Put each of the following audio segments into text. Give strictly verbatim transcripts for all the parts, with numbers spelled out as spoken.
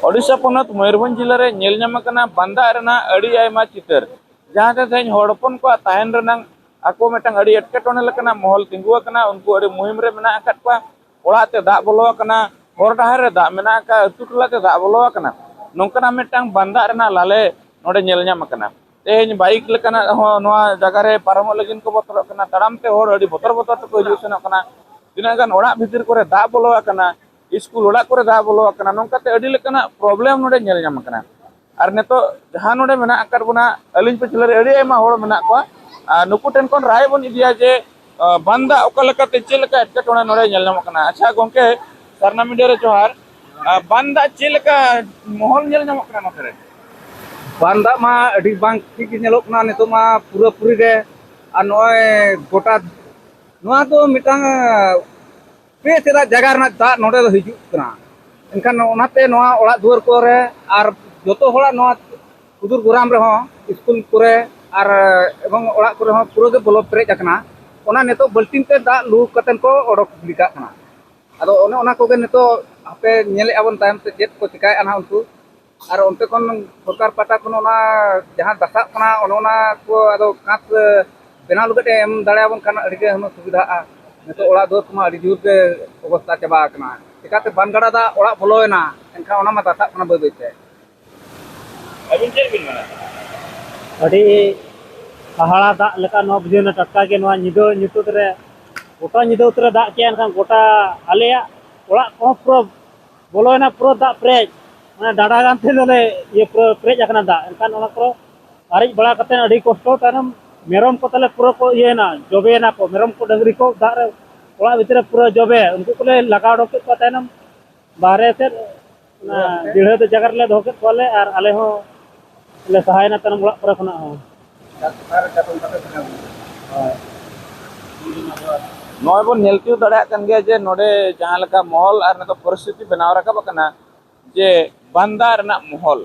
ᱳᱰᱤᱥᱟ ᱯᱚᱱᱚᱛ ᱢᱚᱭᱩᱨᱵᱷᱚᱸᱡᱽ ᱡᱤᱞᱟᱹ ᱨᱮ ᱧᱮᱞ ᱧᱟᱢ ᱟᱠᱟᱱᱟ ᱵᱟᱱᱫᱟᱜ ᱨᱮᱱᱟᱜ ᱟᱹᱰᱤ ᱟᱭᱢᱟ ᱪᱤᱛᱟᱹᱨ, ᱡᱟᱦᱟᱸ ᱛᱮ ᱛᱮᱦᱮᱧ ᱦᱚᱲ ᱦᱚᱯᱚᱱ ᱠᱚᱣᱟᱜ ᱛᱟᱦᱮᱱ ᱨᱮᱱᱟᱜ ᱟᱠᱚ ᱢᱤᱫᱴᱟᱝ ᱟᱹᱰᱤ ᱮᱴᱠᱮᱴᱚᱬᱮ ᱞᱮᱠᱟᱱᱟᱜ ᱢᱚᱦᱚᱞ ᱛᱤᱸᱜᱩ ᱟᱠᱟᱱᱟ᱾ ᱩᱱᱠᱩ ᱟᱹᱰᱤ ᱢᱩᱦᱤᱢ ᱨᱮ ᱢᱮᱱᱟᱜ ᱟᱠᱟᱫ ᱠᱚᱣᱟ᱾ ᱚᱲᱟᱜ ᱛᱮ ᱫᱟᱜ ᱵᱚᱞᱚ ᱟᱠᱟᱱᱟ, ᱦᱚᱨ ᱰᱟᱦᱟᱨ ᱨᱮ ᱫᱟᱜ ᱢᱮᱱᱟᱜ ᱟᱠᱟᱫ, ᱟᱹᱛᱩ ᱴᱚᱞᱟ ᱛᱮ ᱫᱟᱜ ᱵᱚᱞᱚ ᱟᱠᱟᱱᱟ, ᱱᱚᱝᱠᱟᱱᱟᱜ ᱢᱤᱫᱴᱟᱝ ᱵᱟᱱᱫᱟᱜ ᱨᱮᱱᱟᱜ ᱞᱟᱞᱮ ᱱᱚᱰᱮ ᱧᱮᱞ ᱧᱟᱢ ᱟᱠᱟᱱᱟ᱾ ᱛᱮᱦᱮᱧ ᱵᱟᱭᱤᱠ ᱞᱮᱠᱟᱱᱟᱜ ᱦᱚᱸ ᱱᱚᱣᱟ ᱡᱟᱭᱜᱟ ᱨᱮ ᱯᱟᱨᱚᱢᱚᱜ ᱞᱟᱹᱜᱤᱫ ᱠᱚ ᱵᱚᱛᱚᱨᱚᱜ ᱠᱟᱱᱟ, ᱛᱟᱲᱟᱢ ᱛᱮ ᱦᱚᱲ ᱟᱹᱰᱤ ᱵᱚᱛᱚᱨ ᱵᱚᱛᱚᱨ ᱛᱮᱠᱚ ᱦᱤᱡᱩᱜ ᱥᱮᱱᱚᱜ ᱠᱟᱱᱟ᱾ ᱛᱤᱱᱟᱹᱜ ᱜᱟᱱ ᱚᱲᱟᱜ ᱵᱷᱤᱛᱤᱨ ᱠᱚᱨᱮ ᱫᱟᱜ ᱵᱚᱞᱚ ᱟᱠᱟᱱᱟ, ᱥᱠᱩᱞ ᱚᱲᱟᱜ ᱠᱚᱨᱮ ᱫᱟᱜ ᱵᱚᱞᱚ ᱟᱠᱟᱱᱟ, ᱱᱚᱝᱠᱟᱛᱮ ᱟᱹᱰᱤ ᱞᱮᱠᱟᱱᱟᱜ ᱯᱨᱚᱵᱞᱮᱢ ᱱᱚᱰᱮ ᱧᱮᱞ ᱧᱟᱢ ᱟᱠᱟᱱᱟ᱾ ᱟᱨ ᱱᱤᱛᱚᱜ ᱡᱟᱦᱟᱸ ᱱᱚᱰᱮ ᱢᱮᱱᱟᱜ ᱟᱠᱟᱫ ᱵᱚᱱᱟ, ᱟᱹᱞᱤᱧ ᱯᱟᱹᱪᱷᱞᱟᱹ ᱨᱮ ᱟᱹᱰᱤ ᱟᱭᱢᱟ ᱦᱚᱲ ᱢᱮᱱᱟᱜ ᱠᱚᱣᱟ, ᱟᱨ ᱱᱩᱠᱩ ᱴᱷᱮᱱ ᱠᱷᱚᱱ ᱨᱟᱭ ᱵᱚᱱ ᱤᱫᱤᱭᱟ ᱡᱮ ᱟᱸ, ᱵᱟᱱ ᱫᱟᱜ ᱚᱠᱟ ᱞᱮᱠᱟᱛᱮ ᱪᱮᱫ ᱞᱮᱠᱟ ᱮᱴᱠᱮᱴᱚᱬᱮ ᱱᱚᱰᱮ ᱧᱮᱞ ᱧᱟᱢᱚᱜ ᱠᱟᱱᱟ? ᱟᱪᱪᱷᱟ ᱜᱚᱝᱠᱮ, ᱥᱟᱨᱱᱟ ᱢᱤᱰᱤᱭᱟ ᱨᱮ ᱡᱚᱦᱟᱨ᱾ ᱟᱸ, ᱵᱟᱱ ᱫᱟᱜ ᱪᱮᱫ ᱞᱮᱠᱟ ᱢᱚᱦᱚᱞ ᱧᱮᱞ ᱧᱟᱢᱚᱜ ᱠᱟᱱᱟ ᱱᱚᱛᱮ ᱨᱮ? ᱵᱟᱱ ᱫᱟᱜ ᱢᱟ ᱟᱹᱰᱤ ᱵᱟᱝ ᱴᱷᱤᱠ ᱜᱮ ᱧᱮᱞᱚᱜ ᱠᱟᱱᱟ ᱱᱤᱛᱚᱜ ᱢᱟ ᱯᱩᱨᱟᱹᱯᱩᱨᱤ ᱜᱮ᱾ ᱟᱨ ᱱᱚᱜᱼᱚᱭ ᱜᱚᱴᱟ ᱱᱚᱣᱟ ᱫᱚ ᱢᱤᱫᱴᱟᱝ, ᱟᱸ, ᱯᱮ ᱪᱮᱫᱟᱜ ᱡᱟᱭᱜᱟ ᱨᱮᱱᱟᱜ ᱫᱟᱜ ᱱᱚᱰᱮ ᱫᱚ ᱦᱤᱡᱩᱜ ᱠᱟᱱᱟ᱾ ᱮᱱᱠᱷᱟᱱ ᱚᱱᱟᱛᱮ ᱱᱚᱣᱟ ᱚᱲᱟᱜ ᱫᱩᱣᱟᱹᱨ ᱠᱚᱨᱮ ᱟᱨ ᱡᱚᱛᱚ ᱦᱚᱲᱟᱜ ᱱᱚᱣᱟ ᱥᱩᱫᱩᱨ ᱜᱚᱨᱟᱢ ᱨᱮᱦᱚᱸ ᱥᱠᱩᱞ ᱠᱚᱨᱮ ᱟᱨ ᱮᱵᱚᱝ ᱚᱲᱟᱜ ᱠᱚᱨᱮ ᱦᱚᱸ ᱯᱩᱨᱟᱹ ᱜᱮ ᱵᱚᱞᱚ ᱯᱮᱨᱮᱡ ᱟᱠᱟᱱᱟ᱾ ᱚᱱᱟ ᱱᱤᱛᱚᱜ ᱵᱟᱹᱞᱴᱤᱱ ᱛᱮ ᱫᱟᱜ ᱞᱩ ᱠᱟᱛᱮᱱ ᱠᱚ ᱚᱰᱚᱠ ᱜᱤᱰᱤ ᱠᱟᱜ ᱠᱟᱱᱟ᱾ ᱟᱫᱚ ᱚᱱᱮ ᱚᱱᱟ ᱠᱚᱜᱮ ᱱᱤᱛᱚᱜ ᱦᱟᱯᱮ ᱧᱮᱞᱮᱫᱼᱟ ᱵᱚᱱ ᱛᱟᱭᱚᱢ ᱛᱮ ᱪᱮᱫ ᱠᱚ ᱪᱤᱠᱟᱭᱮᱫᱼᱟ ᱱᱟᱦᱟᱜ ᱩᱱᱠᱩ᱾ ᱟᱨ ᱚᱱᱛᱮ ᱠᱷᱚᱱ ᱥᱚᱨᱠᱟᱨ ᱯᱟᱦᱴᱟ ᱠᱷᱚᱱ ᱚᱱᱟ ᱡᱟᱦᱟᱸ ᱫᱟᱥᱟᱜ ᱠᱟᱱᱟ, ᱚᱱᱮ ᱚᱱᱟ ᱠᱚ ᱟᱫᱚ ᱠᱟᱸᱛ ᱵᱮᱱᱟᱣ ᱞᱟᱹᱜᱤᱫ ᱮ ᱮᱢ ᱫᱟᱲᱮᱭᱟᱵᱚᱱ ᱠᱷᱟᱱ ᱟᱹᱰᱤ ᱜᱮ ᱦᱩᱱᱟᱹᱝ ᱥᱩᱵᱤᱫᱷᱟᱜᱼᱟ᱾ ᱱᱤᱛᱚᱜ ᱚᱲᱟᱜ ᱫᱩᱣᱟᱹᱨ ᱠᱚᱢᱟ ᱟᱹᱰᱤ ᱡᱳᱨ ᱜᱮ ᱚᱵᱚᱥᱛᱟ ᱪᱟᱵᱟ ᱟᱠᱟᱱᱟ᱾ ᱪᱤᱠᱟᱹᱛᱮ ᱵᱟᱱ ᱜᱟᱰᱟ ᱫᱟᱜ ᱚᱲᱟᱜ ᱵᱚᱞᱚᱭᱮᱱᱟ, ᱮᱱᱠᱷᱟᱱ ᱚᱱᱟ ᱢᱟ ᱫᱟᱥᱟᱜ ᱠᱟᱱᱟ ᱵᱟᱹᱭ ᱵᱟᱹᱭ ᱛᱮ᱾ ᱟᱹᱵᱤᱱ ᱪᱮᱫ ᱵᱤᱱ ᱢᱮᱱᱟ? ᱟᱹᱰᱤ ᱦᱟᱦᱟᱲᱟ ᱫᱟᱜ ᱞᱮᱠᱟ ᱱᱚᱣᱟ ᱵᱩᱡᱷᱟᱹᱣ ᱮᱱᱟ᱾ ᱴᱟᱴᱠᱟ ᱜᱮ ᱱᱚᱣᱟ ᱧᱤᱫᱟᱹ ᱧᱩᱛᱟᱹᱛ ᱨᱮ, ᱜᱚᱴᱟ ᱧᱤᱫᱟᱹ ᱩᱛᱟᱹᱨ ᱮ ᱫᱟᱜ ᱠᱮᱜᱼᱟ, ᱮᱱᱠᱷᱟᱱ ᱜᱚᱴᱟ ᱟᱞᱮᱭᱟᱜ ᱚᱲᱟᱜ ᱠᱚᱦᱚᱸ ᱯᱩᱨᱟᱹ ᱵᱚᱞᱚᱭᱮᱱᱟ, ᱯᱩᱨᱟᱹ ᱫᱟᱜ ᱯᱮᱨᱮᱡ, ᱢᱟᱱᱮ ᱰᱟᱸᱰᱟ ᱜᱟᱱ ᱛᱮ ᱫᱚᱞᱮ ᱤᱭᱟᱹ ᱯᱩᱨᱟᱹ ᱯᱮᱨᱮᱡ ᱟᱠᱟᱱᱟ ᱫᱟᱜ᱾ ᱮᱱᱠᱷᱟᱱ ᱚᱱᱟ ᱠᱚᱨᱮ ᱟᱨᱮᱡ ᱵᱟᱲᱟ ᱠᱟᱛᱮ ᱟᱹᱰᱤ ᱠᱚᱥᱴᱚ ᱛᱟᱭᱱᱚᱢ ᱢᱮᱨᱚᱢ ᱠᱚ ᱛᱟᱞᱮ ᱯᱩᱨᱟᱹ ᱠᱚ ᱤᱭᱟᱹᱭᱮᱱᱟ, ᱡᱚᱵᱮᱭᱮᱱᱟ ᱠᱚ, ᱢᱮᱨᱚᱢ ᱠᱚ ᱰᱟᱹᱝᱨᱤ ᱠᱚ ᱫᱟᱜ ᱨᱮ, ᱚᱲᱟᱜ ᱵᱷᱤᱛᱤᱨ ᱨᱮ ᱯᱩᱨᱟᱹ ᱡᱚᱵᱮ, ᱩᱱᱠᱩ ᱠᱚᱞᱮ ᱞᱟᱜᱟ ᱚᱰᱚᱠ ᱠᱮᱫ ᱠᱚᱣᱟ ᱛᱟᱭᱱᱚᱢ ᱵᱟᱦᱨᱮ ᱥᱮᱫ᱾ ᱚᱱᱟ ᱡᱤᱲᱦᱟᱹ ᱡᱟᱭᱜᱟ ᱨᱮᱞᱮ ᱫᱚᱦᱚ ᱠᱮᱫ ᱠᱚᱣᱟᱞᱮ ᱟᱨ ᱟᱞᱮ ᱦᱚᱸ ᱞᱮ ᱥᱟᱦᱟᱭᱮᱱᱟ ᱛᱟᱭᱱᱚᱢ ᱚᱲᱟᱜ ᱠᱚᱨᱮ ᱠᱷᱚᱱᱟᱜ ᱦᱚᱸ᱾ ᱦᱳᱭ᱾ ᱱᱚᱜᱼᱚᱭ ᱵᱚᱱ ᱧᱮᱞ ᱛᱤᱭᱳᱜ ᱫᱟᱲᱮᱭᱟᱜ ᱠᱟᱱ ᱜᱮᱭᱟ ᱡᱮ ᱱᱚᱰᱮ ᱡᱟᱦᱟᱸ ᱞᱮᱠᱟ ᱢᱚᱦᱚᱞ ᱟᱨ ᱱᱤᱛᱚᱜ ᱯᱚᱨᱤᱥᱛᱷᱤᱛᱤ ᱵᱮᱱᱟᱣ ᱨᱟᱠᱟᱵ ᱟᱠᱟᱱᱟ, ᱡᱮ ᱵᱟᱱ ᱫᱟᱜ ᱨᱮᱱᱟᱜ ᱢᱚᱦᱚᱞ,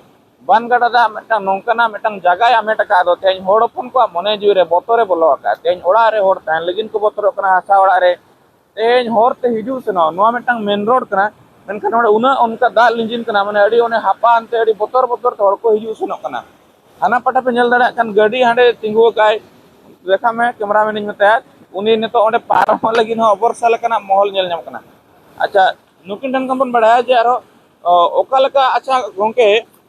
ᱵᱟᱱ ᱜᱟᱰᱟ ᱫᱟᱜ ᱢᱤᱫᱴᱟᱝ ᱱᱚᱝᱠᱟᱱᱟᱜ ᱢᱤᱫᱴᱟᱝ ᱡᱟᱭᱜᱟᱭ ᱦᱟᱢᱮᱴ ᱟᱠᱟᱫ ᱫᱚ, ᱛᱮᱦᱮᱧ ᱦᱚᱲ ᱦᱚᱯᱚᱱ ᱠᱚᱣᱟᱜ ᱢᱚᱱᱮ ᱡᱤᱣᱤ ᱨᱮ ᱵᱚᱛᱚᱨᱮ ᱵᱚᱞᱚ ᱟᱠᱟᱫ᱾ ᱛᱮᱦᱮᱧ ᱚᱲᱟᱜ ᱨᱮ ᱦᱚᱲ ᱛᱟᱦᱮᱱ ᱞᱟᱹᱜᱤᱫ ᱠᱚ ᱵᱚᱛᱚᱨᱚᱜ ᱠᱟᱱᱟ, ᱦᱟᱥᱟ ᱚᱲᱟᱜ ᱨᱮ᱾ ᱛᱮᱦᱮᱧ ᱦᱚᱨ ᱛᱮ ᱦᱤᱡᱩᱜ ᱥᱮᱱᱚᱜ, ᱱᱚᱣᱟ ᱢᱤᱫᱴᱟᱝ ᱢᱮᱱ ᱨᱳᱰ ᱠᱟᱱᱟ, ᱢᱮᱱᱠᱷᱟᱱ ᱱᱚᱰᱮ ᱩᱱᱟᱹᱜ ᱚᱱᱠᱟ ᱫᱟᱜ ᱞᱤᱸᱡᱤᱱ ᱠᱟᱱᱟ, ᱢᱟᱱᱮ ᱟᱹᱰᱤ ᱚᱱᱮ ᱦᱟᱯᱟ ᱟᱱᱛᱮ ᱟᱹᱰᱤ ᱵᱚᱛᱚᱨ ᱵᱚᱛᱚᱨ ᱛᱮ ᱦᱚᱲ ᱠᱚ ᱦᱤᱡᱩᱜ ᱥᱮᱱᱚᱜ ᱠᱟᱱᱟ᱾ ᱦᱟᱱᱟ ᱯᱟᱦᱴᱟ ᱯᱮ ᱧᱮᱞ ᱫᱟᱲᱮᱭᱟᱜ ᱠᱷᱟᱱ ᱜᱟᱹᱰᱤ ᱦᱟᱸᱰᱮ ᱛᱤᱸᱜᱩ ᱟᱠᱟᱭ, ᱫᱮᱠᱷᱟ ᱢᱮ ᱠᱮᱢᱨᱟ ᱢᱮᱱ ᱤᱧ ᱢᱮᱛᱟᱭᱟ, ᱩᱱᱤ ᱱᱤᱛᱚᱜ ᱚᱸᱰᱮ ᱯᱟᱨᱚᱢᱚᱜ ᱞᱟᱹᱜᱤᱫ ᱦᱚᱸ ᱚᱵᱚᱨᱥᱟ ᱞᱮᱠᱟᱱᱟᱜ ᱢᱚᱦᱚᱞ ᱧᱮᱞ ᱧᱟᱢᱚᱜ ᱠᱟᱱᱟ᱾ ᱟᱪᱪᱷᱟ, ᱱᱩᱠᱤᱱ ᱴᱷᱮᱱ ᱠᱷᱚᱱ ᱵᱚᱱ ᱵᱟᱲᱟᱭᱟ ᱡᱮ ᱟᱨᱦᱚᱸ, ᱚ, ᱚᱠᱟ ᱞᱮᱠᱟ, ᱟᱪᱪᱷᱟ ᱜᱚᱝᱠᱮ,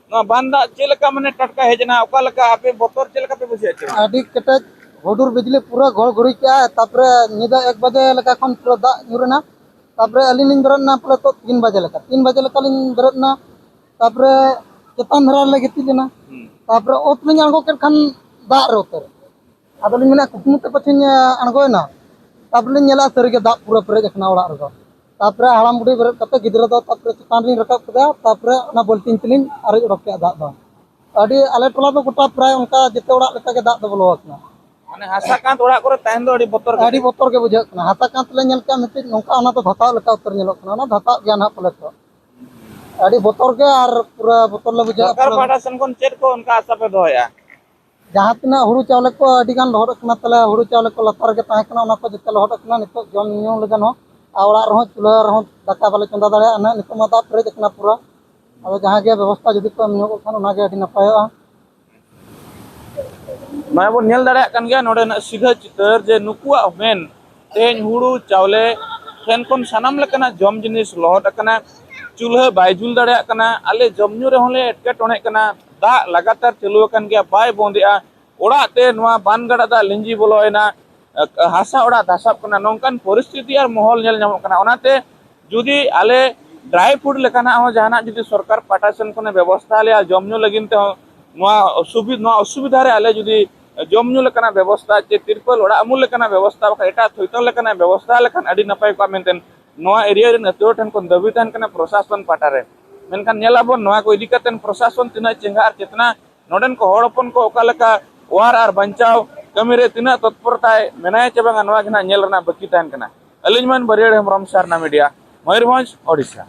ᱱᱚᱣᱟ ᱵᱟᱱ ᱫᱟᱜ ᱪᱮᱫ ᱞᱮᱠᱟ ᱢᱟᱱᱮ ᱴᱟᱴᱠᱟ ᱦᱮᱡ ᱮᱱᱟ, ᱚᱠᱟ ᱞᱮᱠᱟ ᱟᱯᱮ ᱵᱚᱛᱚᱨ ᱪᱮᱫ ᱞᱮᱠᱟ ᱯᱮ ᱵᱩᱡᱷᱟᱹᱣ ᱦᱚᱪᱚ ᱠᱮᱫᱟ? ᱟᱹᱰᱤ ᱠᱮᱴᱮᱡ ᱦᱩᱰᱩᱨ ᱵᱤᱡᱽᱞᱤ ᱯᱩᱨᱟᱹ ᱜᱷᱚᱲ ᱜᱷᱩᱲᱤ ᱠᱮᱜᱼᱟᱭ, ᱛᱟᱯᱚᱨᱮ ᱧᱤᱫᱟᱹ ᱮᱠ ᱵᱟᱡᱮ ᱞᱮᱠᱟ ᱠᱷᱚᱱ ᱯᱩᱨᱟᱹ ᱫᱟᱜ ᱧᱩᱨ ᱮᱱᱟ᱾ ᱛᱟᱯᱚᱨᱮ ᱟᱹᱞᱤᱧ ᱞᱤᱧ ᱵᱮᱨᱮᱫ ᱮᱱᱟ ᱯᱟᱞᱮ ᱛᱚ ᱛᱤᱱ ᱵᱟᱡᱮ ᱞᱮᱠᱟ, ᱛᱤᱱ ᱵᱟᱡᱮ ᱞᱮᱠᱟ ᱞᱤᱧ ᱵᱮᱨᱮᱫ ᱮᱱᱟ᱾ ᱛᱟᱯᱚᱨᱮ ᱪᱮᱛᱟᱱ ᱫᱷᱟᱨᱟ ᱨᱮᱞᱮ ᱜᱤᱛᱤᱡ ᱞᱮᱱᱟ᱾ ᱦᱩᱸ᱾ ᱛᱟᱯᱚᱨᱮ ᱚᱛ ᱞᱤᱧ ᱟᱬᱜᱚ ᱠᱮᱫ ᱠᱷᱟᱱ ᱫᱟᱜ ᱨᱮ ᱩᱛᱟᱹᱨ᱾ ᱟᱫᱚᱞᱤᱧ ᱢᱮᱱᱟ ᱠᱩᱠᱢᱩ ᱛᱮ ᱯᱟᱪᱷᱮᱧ ᱟᱬᱜᱚᱭᱮᱱᱟ᱾ ᱛᱟᱯᱚᱨᱮ ᱞᱤᱧ ᱧᱮᱞᱟ ᱥᱟᱹᱨᱤᱜᱮ ᱫᱟᱜ ᱯᱩᱨᱟᱹ ᱯᱮᱨᱮᱡ ᱟᱠᱟᱱᱟ ᱚᱲᱟᱜ ᱨᱮᱫᱚ᱾ ᱛᱟᱯᱚᱨᱮ ᱦᱟᱲᱟᱢ ᱵᱩᱰᱷᱤ ᱵᱮᱨᱮᱫ ᱠᱟᱛᱮ ᱜᱤᱫᱽᱨᱟᱹ ᱫᱚ ᱛᱟᱯᱚᱨᱮ ᱪᱮᱛᱟᱱ ᱨᱤᱧ ᱨᱟᱠᱟᱵ ᱠᱮᱫᱟ, ᱛᱟᱯᱚᱨᱮ ᱚᱱᱟ ᱵᱟᱹᱞᱴᱤᱱ ᱛᱮᱞᱤᱧ ᱟᱨᱮᱡ ᱚᱰᱚᱠ ᱠᱮᱫᱟ ᱫᱟᱜ ᱫᱚ᱾ ᱟᱹᱰᱤ, ᱟᱞᱮ ᱴᱚᱞᱟ ᱫᱚ ᱜᱚᱴᱟ ᱯᱨᱟᱭ ᱚᱱᱠᱟ ᱡᱮᱛᱮ ᱚᱲᱟᱜ ᱞᱮᱠᱟᱜᱮ ᱫᱟᱜ ᱫᱚ ᱵᱚᱞᱚ ᱟᱠᱟᱱᱟ᱾ ᱢᱟᱱᱮ ᱦᱟᱥᱟ ᱠᱟᱸᱛ ᱚᱲᱟᱜ ᱠᱚᱨᱮ ᱛᱟᱦᱮᱱ ᱫᱚ ᱟᱹᱰᱤ ᱵᱚᱛᱚᱨ ᱜᱮ ᱟᱹᱰᱤ ᱵᱩᱡᱷᱟᱹᱜ ᱵᱚᱛᱚᱨ ᱜᱮ ᱵᱩᱡᱷᱟᱹᱜ ᱠᱟᱱᱟ᱾ ᱦᱟᱥᱟ ᱠᱟᱸᱛ ᱞᱮ ᱧᱮᱞ ᱠᱮᱜᱼᱟ ᱢᱤᱫᱴᱤᱡ, ᱱᱚᱝᱠᱟ ᱚᱱᱟ ᱫᱚ ᱫᱷᱟᱥᱟᱣ ᱞᱮᱠᱟ ᱩᱛᱟᱹᱨ ᱧᱮᱞᱚᱜ ᱠᱟᱱᱟ, ᱚᱱᱟ ᱫᱷᱟᱥᱟᱜ ᱜᱮᱭᱟ ᱱᱟᱦᱟᱜ ᱯᱟᱞᱮ ᱛᱚ᱾ ᱟᱹᱰᱤ ᱵᱚᱛᱚᱨ ᱜᱮ, ᱟᱨ ᱯᱩᱨᱟᱹ ᱵᱚᱛᱚᱨ ᱞᱮ ᱵᱩᱡᱷᱟᱹᱣᱟ ᱥᱚᱨᱠᱟᱨ ᱯᱩᱨᱟᱹ᱾ ᱯᱟᱦᱴᱟ ᱥᱮᱱ ᱠᱷᱚᱱ ᱪᱮᱫ ᱠᱚ ᱚᱱᱠᱟ ᱟᱥᱟ ᱯᱮ ᱫᱚᱦᱚᱭᱟ? ᱡᱟᱦᱟᱸ ᱛᱤᱱᱟᱹᱜ ᱦᱩᱲᱩ ᱪᱟᱣᱞᱮ ᱠᱚ ᱟᱹᱰᱤ ᱜᱟᱱ ᱞᱚᱦᱚᱫ ᱟᱠᱟᱱᱟ, ᱛᱟᱦᱞᱮ ᱦᱩᱲᱩ ᱪᱟᱣᱞᱮ ᱠᱚ ᱞᱟᱛᱟᱨ ᱨᱮᱜᱮ ᱛᱟᱦᱮᱸ ᱠᱟᱱᱟ, ᱚᱱᱟ ᱠᱚ ᱡᱚᱛᱚ ᱞᱚᱦᱚᱫ ᱟᱠᱟᱱᱟ᱾ ᱱᱤᱛᱚᱜ ᱡᱚᱢ ᱧᱩ ᱞᱟᱹᱜᱤᱫ ᱦᱚᱸ, ᱟᱨ ᱚᱲᱟᱜ ᱨᱮᱦᱚᱸ ᱪᱩᱞᱦᱟᱹ ᱨᱮᱦᱚᱸ ᱫᱟᱠᱟ ᱵᱟᱞᱮ ᱪᱚᱸᱫᱟ ᱫᱟᱲᱮᱭᱟᱜᱼᱟ, ᱩᱱᱟᱹᱜ ᱱᱤᱛᱚᱜ ᱢᱟ ᱫᱟᱜ ᱯᱮᱨᱮᱡ ᱟᱠᱟᱱᱟ ᱯᱩᱨᱟᱹ᱾ ᱟᱫᱚ ᱡᱟᱦᱟᱸ ᱜᱮ ᱵᱮᱵᱚᱥᱛᱷᱟ ᱡᱩᱫᱤ ᱠᱚ ᱮᱢ ᱧᱚᱜᱚᱜ ᱠᱷᱟᱱ ᱚᱱᱟᱜᱮ ᱟᱹᱰᱤ ᱱᱟᱯᱟᱭᱚᱜᱼᱟ᱾ ᱱᱚᱜᱼᱚᱭ ᱵᱚᱱ ᱧᱮᱞ ᱫᱟᱲᱮᱭᱟᱜ ᱠᱟᱱ ᱜᱮᱭᱟ ᱱᱚᱰᱮᱱᱟᱜ ᱥᱤᱫᱷᱟᱹ ᱪᱤᱛᱟᱹᱨ, ᱡᱮ ᱱᱩᱠᱩᱣᱟᱜ ᱢᱮᱱ ᱛᱮᱦᱮᱧ ᱦᱩᱲᱩ ᱪᱟᱣᱞᱮ ᱴᱷᱮᱱ ᱠᱷᱚᱱ ᱥᱟᱱᱟᱢ ᱞᱮᱠᱟᱱᱟᱜ ᱡᱚᱢ ᱡᱤᱱᱤᱥ ᱞᱚᱦᱚᱫ ᱟᱠᱟᱱᱟ, ᱪᱩᱞᱦᱟᱹ ᱵᱟᱭ ᱡᱩᱞ ᱫᱟᱲᱮᱭᱟᱜ ᱠᱟᱱᱟ, ᱟᱞᱮ ᱡᱚᱢ ᱧᱩ ᱨᱮᱦᱚᱸ ᱞᱮ ᱮᱴᱠᱮᱴᱚᱬᱮᱜ ᱠᱟᱱᱟ, ᱫᱟᱜ ᱞᱟᱜᱟᱛᱟᱨ ᱪᱟᱹᱞᱩ ᱟᱠᱟᱱ ᱜᱮᱭᱟ, ᱵᱟᱭ ᱵᱚᱱᱫᱮᱜᱼᱟ, ᱚᱲᱟᱜ ᱛᱮ ᱱᱚᱣᱟ ᱵᱟᱱ ᱜᱟᱰᱟ ᱫᱟᱜ ᱞᱤᱸᱡᱤ ᱵᱚᱞᱚᱭᱮᱱᱟ, ᱦᱟᱥᱟ ᱚᱲᱟᱜ ᱫᱷᱟᱥᱟᱜ ᱠᱟᱱᱟ, ᱱᱚᱝᱠᱟᱱ ᱯᱚᱨᱤᱥᱛᱷᱤᱛᱤ ᱟᱨ ᱢᱚᱦᱚᱞ ᱧᱮᱞ ᱧᱟᱢᱚᱜ ᱠᱟᱱᱟ᱾ ᱚᱱᱟᱛᱮ ᱡᱩᱫᱤ ᱟᱞᱮ ᱰᱨᱟᱭ ᱯᱷᱨᱩᱴ ᱞᱮᱠᱟᱱᱟᱜ ᱦᱚᱸ ᱡᱟᱦᱟᱱᱟᱜ ᱡᱩᱫᱤ ᱥᱚᱨᱠᱟᱨ ᱯᱟᱦᱴᱟ ᱥᱮᱱ ᱠᱷᱚᱱᱮ ᱵᱮᱵᱚᱥᱛᱷᱟ ᱟᱞᱮᱭᱟ, ᱡᱚᱢ ᱧᱩ ᱞᱟᱹᱜᱤᱫ ᱛᱮᱦᱚᱸ ᱱᱚᱣᱟ ᱚᱥᱩᱵᱤ-, ᱱᱚᱣᱟ ᱚᱥᱩᱵᱤᱫᱷᱟ ᱨᱮ ᱟᱞᱮ ᱡᱩᱫᱤ ᱡᱚᱢ ᱧᱩ ᱞᱮᱠᱟᱱᱟᱜ ᱵᱮᱵᱚᱥᱛᱷᱟ ᱪᱮ ᱛᱤᱨᱯᱚᱞ ᱚᱲᱟᱜ ᱩᱢᱩᱞ ᱞᱮᱠᱟᱱᱟᱜ ᱵᱮᱵᱚᱥᱛᱷᱟ, ᱵᱟᱠᱷᱟᱱ ᱮᱴᱟᱜ ᱛᱷᱚᱭᱛᱚᱱ ᱞᱮᱠᱟᱱᱟᱜ ᱵᱮᱵᱚᱥᱛᱷᱟ ᱞᱮᱠᱷᱟᱱ ᱟᱹᱰᱤ ᱱᱟᱯᱟᱭ ᱠᱚᱜᱼᱟ ᱢᱮᱱᱛᱮ ᱱᱚᱣᱟ ᱮᱨᱤᱭᱟ ᱨᱮᱱ ᱟᱹᱛᱩ ᱦᱚᱲ ᱴᱷᱮᱱ ᱠᱷᱚᱱ ᱫᱟᱹᱵᱤ ᱛᱟᱦᱮᱱ ᱠᱟᱱᱟ ᱯᱨᱚᱥᱟᱥᱚᱱ ᱯᱟᱦᱴᱟ ᱨᱮ᱾ ᱢᱮᱱᱠᱷᱟᱱ ᱧᱮᱞᱟᱵᱚᱱ ᱱᱚᱣᱟ ᱠᱚ ᱤᱫᱤ ᱠᱟᱛᱮ ᱯᱨᱚᱥᱟᱥᱚᱱ ᱛᱤᱱᱟᱹᱜ ᱪᱮᱸᱜᱷᱟ ᱟᱨ ᱪᱮᱛᱱᱟ, ᱱᱚᱰᱮᱱ ᱠᱚ ᱦᱚᱲ ᱦᱚᱯᱚᱱ ᱠᱚ ᱚᱠᱟ ᱞᱮᱠᱟ ᱚᱣᱟᱨ ᱟᱨ ᱵᱟᱧᱪᱟᱣ ᱠᱟᱹᱢᱤ ᱨᱮ ᱛᱤᱱᱟᱹᱜ ᱛᱚᱛᱯᱚᱨᱛᱟᱭ ᱢᱮᱱᱟᱭᱟ ᱪᱮ ᱵᱟᱝᱟ, ᱱᱚᱣᱟ ᱜᱮ ᱱᱟᱦᱟᱜ ᱧᱮᱞ ᱨᱮᱱᱟᱜ ᱵᱟᱹᱠᱤ ᱛᱟᱦᱮᱱ ᱠᱟᱱᱟ᱾ ᱟᱹᱞᱤᱧ ᱢᱟᱹᱱ ᱵᱟᱹᱨᱭᱟᱹᱲ ᱦᱮᱢᱵᱨᱚᱢ, ᱥᱟᱨᱱᱟ ᱢᱤᱰᱤᱭᱟ, ᱢᱚᱭᱩᱨᱵᱷᱚᱸᱡᱽ, ᱳᱰᱤᱥᱟ᱾